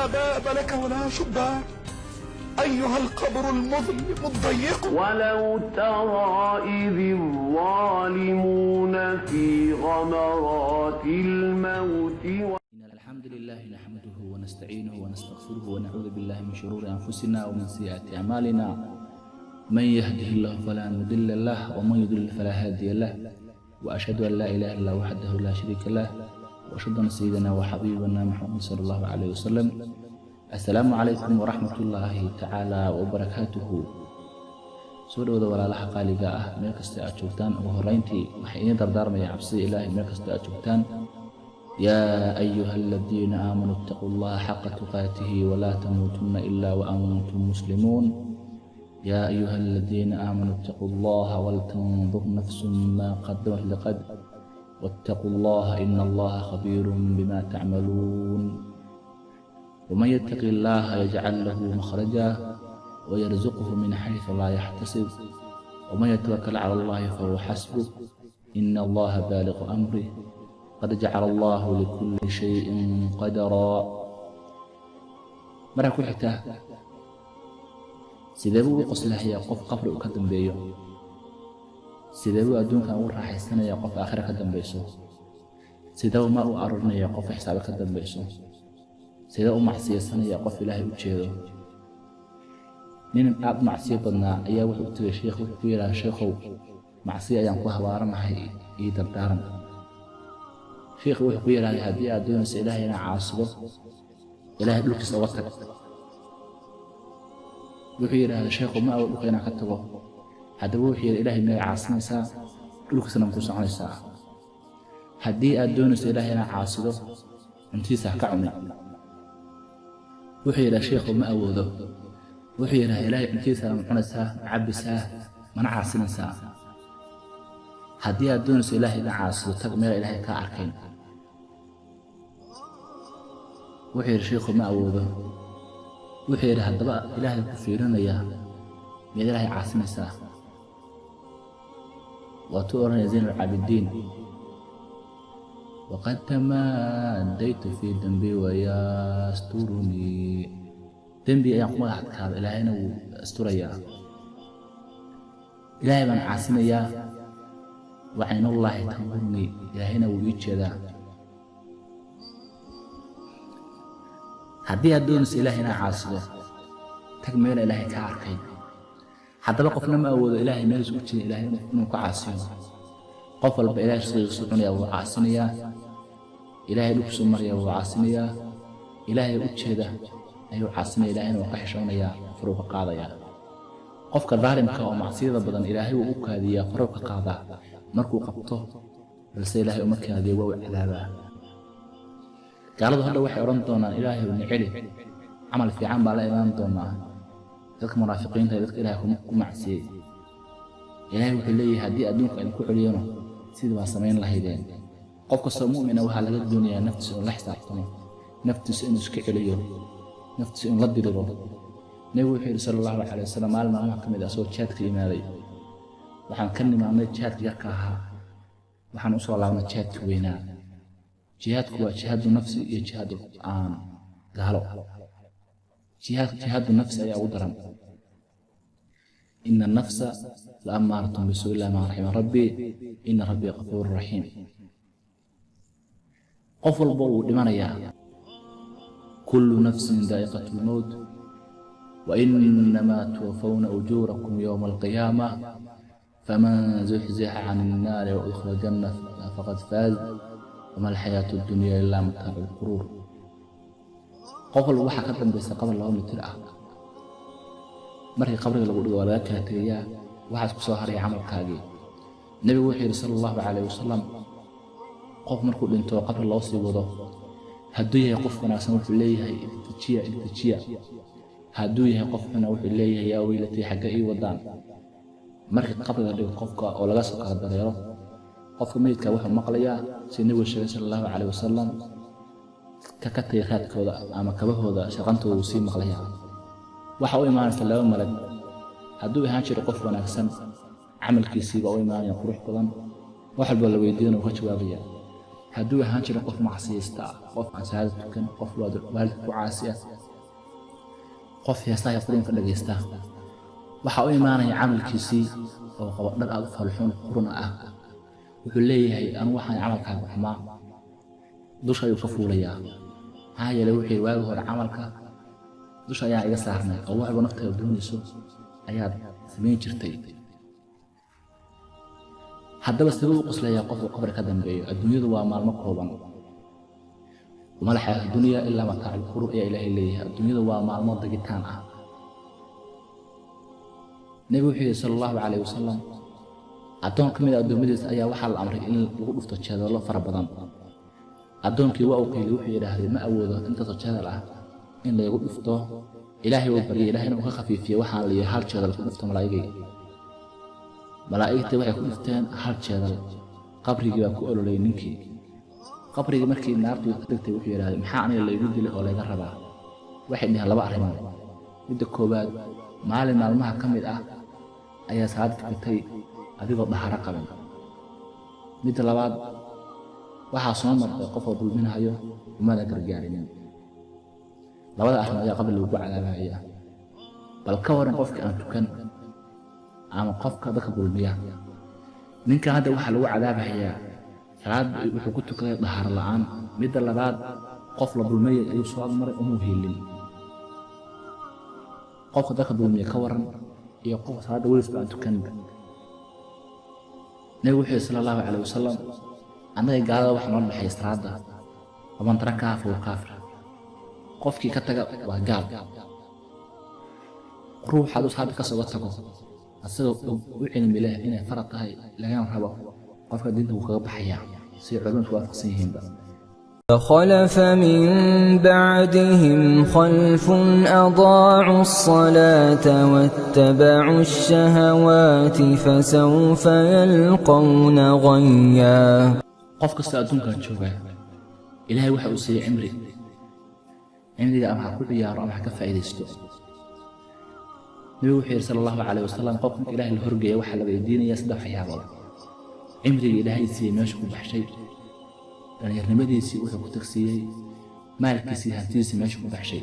لا باب لك ولا شباك، أيها القبر المظلم الضيق. ولو ترى إذ الظالمون في غمرات الموت. إن الحمد لله نحمده ونستعينه ونستغفره ونعوذ بالله من شرور أنفسنا ومن سيئات أعمالنا. من يهده الله فلا مضل له ومن يضلل فلا هادي له، وأشهد أن لا إله إلا الله وحده لا شريك له، وأشهد أن سيدنا وحبيبنا محمد صلى الله عليه وسلم. السلام عليكم ورحمة الله تعالى وبركاته. Soo dhowda walaalaha qaaliga ah, meel kasta aad joogtaan. Ugu horreyntii waxaa idiin dardaarmaya cabsida Ilaahay meel kasta aad joogtaan. يا أيها الذين آمنوا اتقوا الله حق تقاته ولا تموتن إلا وأنتم مسلمون. يا أيها الذين آمنوا اتقوا الله ولتنظر نفس ما قدمت لغد واتقوا الله إن الله خبير بما تعملون. ومن يتق الله يجعل له مخرجا ويرزقه من حيث لا يحتسب، ومن يتوكل على الله فهو حسبه، إن الله بالغ أمره، قد جعل الله لكل شيء قدرا. Marka ku xigta, sidee buu u qoslahayaa qof qabri uu ka dambeeyo? Sidee buu adduunkan ugu raaxaysanayaa qof aakhira ka dambayso? Sidee buu maal u aruurinaya qof xisaabe ka dambayso? Sidee u macsiyaysanaya qof Ilaahay u jeedo? Nin aad u macsiyo badnaa ayaa wuxuu u tegay sheekh. Wuxuu ku yidhaha: "Sheekhow, macsiyo ayaan ku habaaranahay, ii dardaaran." Sheekhu wuxuu ku yidhahday: "Haddii aad doonayso Ilaahay inaa caasido, Ilaahay dhulkiisa uga tag." Wuxuu yidhaahday: "Sheekhu, ma awood dhulka inaan ka tago." Haddaba wuxuu yidhi: "Ilaahay miyaad caasinaysaa, dhulkiisana ma ku soconaysaa? Haddii aad doonayso Ilaahay inaa caasido, cuntiisa ha ka cunin." Wuxuu yidhaha: "Sheekhu, ma awoodo." Wuxuu yidhaha: "Ilaahay cuntiisa ma cunaysaa, ma cabbisaa, mana caasinaysaa? Haddii aad doonayso Ilaahay ina caasido, tag meel Ilaahay kaa arkayn." Wuxuu yidhi: "Sheekhu, ma awoodo." Wuxuu yidhi: "Haddaba Ilaahay ku fiirinayaa, miyaad Ilaahay caasinaysaa?" Waatuu odhanaya Zayn alcaabidiin: وقد تماديت في ذنبي ويسترني. Dembi ayaan ku madax adkaada, Ilaahayna wuu asturayaa. Ilaahay baan caasinayaa، وعين الله تنظرني. Ilaahayna wuu ii jeedaa. Haddii aad doonayso Ilaahay inaa caasido, tag meela Ilaahay kaa arkay. Haddaba qofna ma awoodo Ilaahay meeliis u jeeda Ilaahay inuu ka caasiyo. Qof walba Ilahay risqigiisu cunaya wuu caasinayaa, Ilaahay dhulkiisu maraya wuu caasinayaa, Ilaahay u jeeda ayuu caasinaya, Ilaahayna waa ka xishoonayaa, faruu ka qaadayaa. Qofka daalimka oo macsiyada badan, Ilaahay wuu u kaadiyaa, faruu ka qaadaa markuu qabto, balse Ilaahay uma kaadiyo, waa u cadaabaa. Gaaladu hadha waxay odhan doonaan: "Ilaahay na celi, camal fiican baa la imaan doonaa." Dadka munaafiqiinta iyo dadka Ilahay ku macsiyey, Ilaahay wuxuu leeyahay: "Haddii adduunka idinku celiyano, sidii baa samayn lahaydeen." Qof kastoo mu'mina waxaa laga doonayaa naftiisa inuu la xisaabtamo, naftiisa inuu iska celiyo, naftiisa inuu la diriro. Nebigu wuxuu yidhi sala allahu calay wasalam, maalin maalmaha ka mid ah asagoo jihaadka yimaaday: "Waxaan ka nimaadnay jihaadka yarka ahaa, waxaan usoo laabnay jihaadka weynaa." Jihaadku waa jihaadu nafsi iyo jihaadu aan gaalo. Jihaadu nafsi ayaa ugu daran. إن النفس لأمارة بالسوء إلا ما رحم ربي، إن ربي غفور رحيم. Qof walba wuu dhimanayaa. كل نفس ذائقة الموت وإنما توفون أجوركم يوم القيامة، فمن زحزح عن النار وأدخل الجنة فقد فاز، وما الحياة الدنيا إلا متاع الغرور. Qof walba waxaa ka dambaysa qabr 2 mitir ah. Markii qabriga lagu dhigo, waa laga kala tegayaa. Waxaas ku soo haraya camalkaagii. Nebigu wuxuu yidhi sala allahu calayh wasalam: qof markuu dhinto, qabri loo sii wado, hadduu yahay qof wanaagsan, wuxuu leeyahay: "Irtajiya, irtajiya." Hadduu yahay qof xuna, wuxuu leeyahay: "Yaa weylatay, xagga ii wadaan?" Markii qabriga dhigo qofka oo laga soo kala dareero, qofka meydka wuxuu maqlayaa, sida Nebigu sheegay sala allahu calayh wasalam, ka tagay raadkooda ama kabahooda shaqantooda wuu sii maqlayaa. Waxa u imaanaysa laba malag. Hadduu ahaan jiro qof wanaagsan, camalkiisiibaa u imaanaya qurux badan, wax walba la weydiiyana wuu ka jawaabaya. Hadduu ahaan jira qof macsiyaysta ah, qof aan salaada tukan, qof waalidka ku caasi ah, qof heesaha iyo qurunka dhagaysta, waxaa u imaanaya camalkiisii oo qaba dhar aad u falxun qurun ah. Wuxuu leeyahay, anu waxaan camalkaaga xumaa. Dusha ayuu ka fuulayaa, maxaa yeelay wuxuu yidhi, waagi hore camalka dusha ayaa iga saarnay oo waxba naftaada doonayso ayaad samayn jirtay. Haddaba sidee u qoslayaa qofka qabri ka dambeeyo? Adduunyadu waa maalmo kooban. وما الحياة الدنيا إلا متاع الغرور ayaa Ilaahay leeyahay. Adduunyadu waa maalmo dagitaan ah. Nebigu wuxuu yidhi sala Allahu calayhi wasalam, addoon ka mid a addoommadiisa ayaa waxaa la amray in lagu dhufto jeedallo fara badan. Addoonkii waa uu qiilay, wuxuu yidhaahday, ma awoodo intaasoo jeedal ah in laygu dhufto. Ilaahay uu baryay, Ilaahayna uu ka khafiifiyey. Waxaan la yidhi, hal jeedal ku dhufto malaa'igay. Malaa'igtii waxay ku dhufteen hal jeedal. Qabrigii baa ku ololay ninkii. Qabrigii markii naartu ka degtay, wuxuu yidhahday, maxaa aniga laygu dilay oo layga rabaa? Waxay dheheen, laba arrimood. Midda koowaad, maalin maalmaha ka mid ah ayaa salaad tukatay adigoo daharo qaban. Midda labaad, waxaa soo martay qof oo dulminahayo, umada gargaarinin. Labada arrimood ayaa qabri lagu cadaabaya. Bal ka waran qofka aan tukan ama qofka dadka dulmiya? Ninkan hadda waxaa lagu cadaabayaa salaad wuxuu ku tukaday daharo la'aan. Midda labaad, qof la dulmiyay ayuu soo agmaray, umuu helin. Qofka dadka dulmiya ka waran iyo qofka salaadda welisba aan tukanba? Nebigu wuxuu yihi sala Allahu calayh wasalam, annaga gaalada waxa noo dhexeeya salaadda. ومن تركها فهو كافر. Qofkii ka taga waa gaal. Ruux hadduu salaadda ka soo tago asagoo u cilmi leh inay farad tahay lagana rabo, qofka diinta wuu kaga baxayaa, siday culimadu isku waafaqsan yihiinba. فخلف من بعدهم خلف أضاعوا الصلاة واتبعوا الشهوات فسوف يلقون غيا. Qof kastoo adduunkan jooga, Ilaahay waxa uu siiyey cimri. Cimriga ama ha ku ciyaaro ama ha ka faa'iidaysto. Nebigu wuxuu yidhi sala Allahu calayh wasalam, qofka marka Ilaahay la horgeeya waxaa la weydiinayaa saddex waxyaabood: cimriga Ilaahay siiyey meesha ku baxshay, dhallinyarnimadiisii wuxuu ku tagsiiyey, maalkiisii hantidiisii meesha ku baxshay.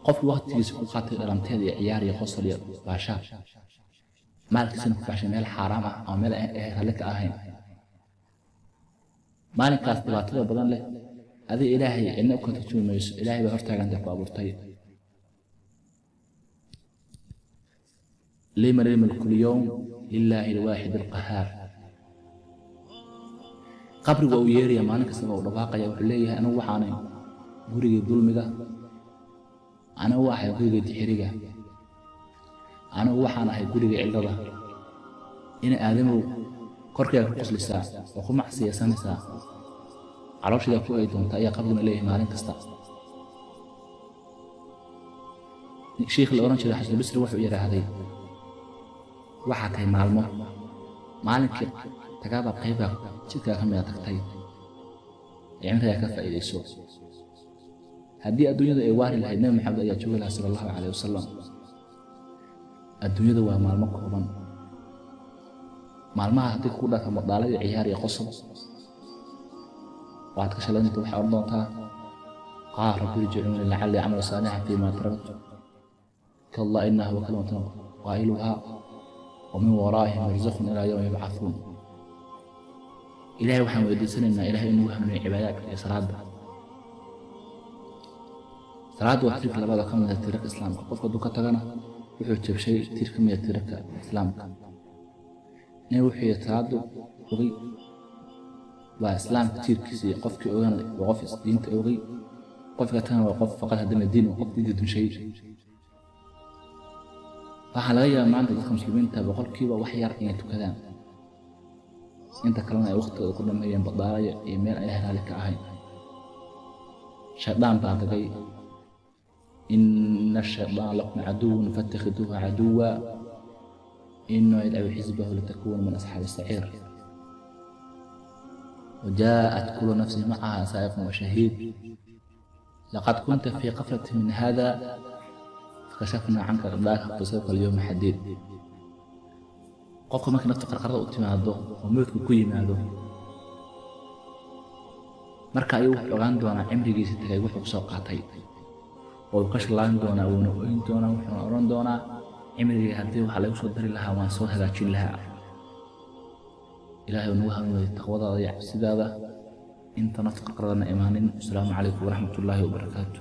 Qofku waqtigiisa ku qaatay dhalanteed iyo ciyaar iyo qosol iyo baashaab, maalkiisina ku baxshay meel xaaraam ah ama meel aan ralli ka ahayn, maalinkaas dhibaatada badan leh adiga Ilaahay cidna u ka turjumi mayso. Ilaahay baa hortaaganta ku abuurtay. لمن الملك اليوم؟ لله الواحد القهار. Qabrigu waa uu yeeraya maalin kastaba, uu dhawaaqaya. Wuxuu leeyahay, anigu waxaanay gurigii dulmiga, anigu waxay guriga dixiriga, anigu waxaan ahay guriga cillada. Ina aadamow, korkayga ku qoslisaa oo ku macsiyaysanaysaa, calooshidaa ku ay doonta, ayaa qabriguna leeyahay maalin kasta. Sheikh la odhan jiray Xasan Bisri wuxuu yidhaahday, waxaa tahay maalmo, maalinkii tagaaba qaybaa jidkaa ka mida tagtay ee cimrigaa ka faa'iidayso. Haddii adduunyadu ay waari lahayd, Nebi Maxamed ayaa joogi lahaa sala Allahu calayh wasalam. Adduunyadu waa maalmo kooban. Maalmaha haddii kugu dhaafa madaaladii ciyaar iyo qosol, waxaad ka shalaynta, waxay odhan doontaa, قال رب ارجعوني لعلي أعمل صالحا فيما تركت. كلا إنه كلمة قائلها ومن ورائهم برزخ إلى يوم يبعثون. Ilaahay waxaan weydiisanaynaa Ilahay inuu hanuuniyo cibaadaadka iyo salaada. Salaadda waa tiirka labaad oo ka mid ah tiirarka Islaamka. Qofka hadduu ka tagana, wuxuu jabshay tiir ka mid ah tiirarka Islaamka. Nabi wuxuu yidhi, salaadu ogay waa Islaamka tiirkiisii. Qofkii ogana waa qof diinta ogay, qofka tagana waa qof فقد هدم الدين, waa qof diinta dunshay. Waxaa laga yaabaa maanta dadka Muslimiinta boqolkiiba wax yar inay tukadaan, inta kalena ay waqtigooda ku dhameeyeen badaalayo iyo meel aan Ilahay raalli ka ahayn. Shaydaan baa dagay. إن الشيطان لكم عدو فاتخذوه عدوا إنما يدعو حزبه ليكونوا من أصحاب السعير. وجاءت كل نفس معها سائق وشهيد. لقد كنت في غفلة من هذا فكشفنا عنك غطاءك فبصرك اليوم حديد. Qofka markii nafta qarqarada u timaado oo mowdku ku yimaado, Marka ayuu wuxuu ogaan doonaa cimrigiisa tagay wuxuu kusoo qaatay, oo uu ka shallaan doonaa, wuuna oyn doonaa, wuxuuna odhan doonaa: cimrigii haddii waxa lagu soo dari lahaa, waan soo hagaajin lahaa. Ilaahay nagu hanuuniyay taqwadaada iyo cabsidaada inta nafta qarqaradana imaanin. Asalaamu calaykum waraxmatullaahi wabarakaatu.